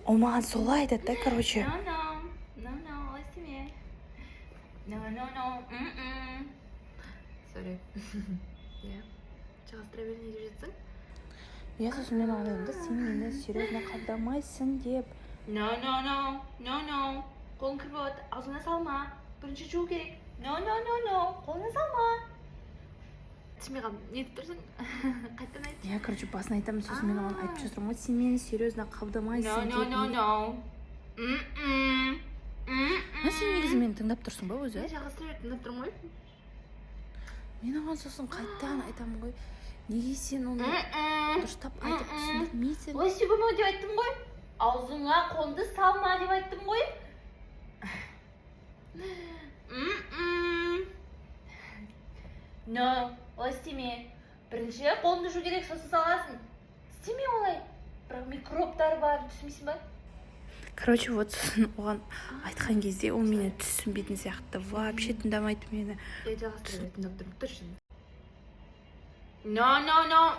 Ол маған солай айтады да, короче. No, no. No, no, олай істеме. No, no, no. Mm-mm. Sorry. Иә. Жалғастыра бер, не деп жатсың? Иә, сосын мен оған айтамын да, сен мені серьезно қабылдамайсың деп. No, no, no. No, no. Қолың кір болады. Аузыңа салма. Бірінші жуу керек. No, no, no, no. Қолыңа салма. Түсінбей қалдым. Не деп тұрсың? Қайтадан айт. Иә, короче, басын айтамын, сосын мен оған айтып жатырмын ғой, сен мені серьезно No, қабылдамайсың no, деп. no, no. Mm-mm. Mm-mm. А сен негізі мені тыңдап тұрсың ба өзі? Иә, жалғастыра бер, тыңдап тұрмын ғой. Мен оған сосын қайтадан айтамын ғой, неге сен оны Mm-mm. дұрыстап айтып түсіндірмейсің? Олай істеуге болмайды деп айттым ғой. Аузыңа қолыңды салма деп айттым ғой. Mm-mm. No, олай істеме. Бірінші қолыңды жу керек, сосын саласың. Істеме олай. Бірақ микробтар бар, түсінбейсің ба? Короче, вот, сосын оған айтқан кезде ол мені түсінбейтін сияқты, вообще тыңдамайды мені. Я жалғастыра бер, тыңдап тұрмын. Точно. No, no, no.